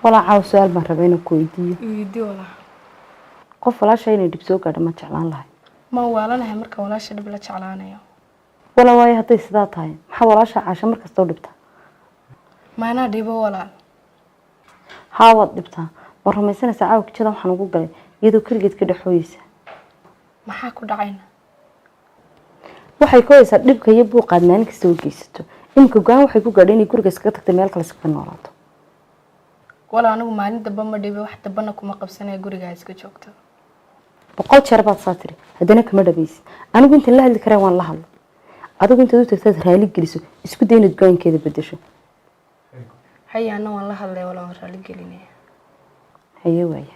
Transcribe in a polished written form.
Walaa, caawa su-aal baan rabaa inaan ku weydiiyo. Iweydi, walaa. Qof walaasha inay dhib soo gaadho ma jeclaan lahay? Ma waalanahay marka walaasha dhib la jeclaanayo? Walaa, waayo, hadday sidaa tahay, maxaa walaasha Caasha mar kasta u dhibtaa? Maanaa dhibo, walaal? Haa, waad dhibtaa. Ma rumaysanaysaa, caawa kijada waxaan ugu galay iyadoo keligeed ka dhexooyeysa. Maxaa ku dhacayna? Waxay ku haysaa dhibka iyo buuqaad maalin kasta u geysato. Iminka go-aan waxay ku gaadhay inay guriga iskaga tagtay, meel kale iskaga noolaato. Walaa, anigu maalin damba ma dhibi, wax dambana kuma qabsanaya. Gurigaa iska joogto. 100 jeer baad saa tiri, haddana kama dhabaysid. Anigu intaan la hadli kareen waan la hadla. Adigu intaad u tagtaad raali geliso, isku day inaad go-aankeeda bedesho. Haya, ana waan la hadlaya, walaa, waan raali gelinaya. Haye, waaya.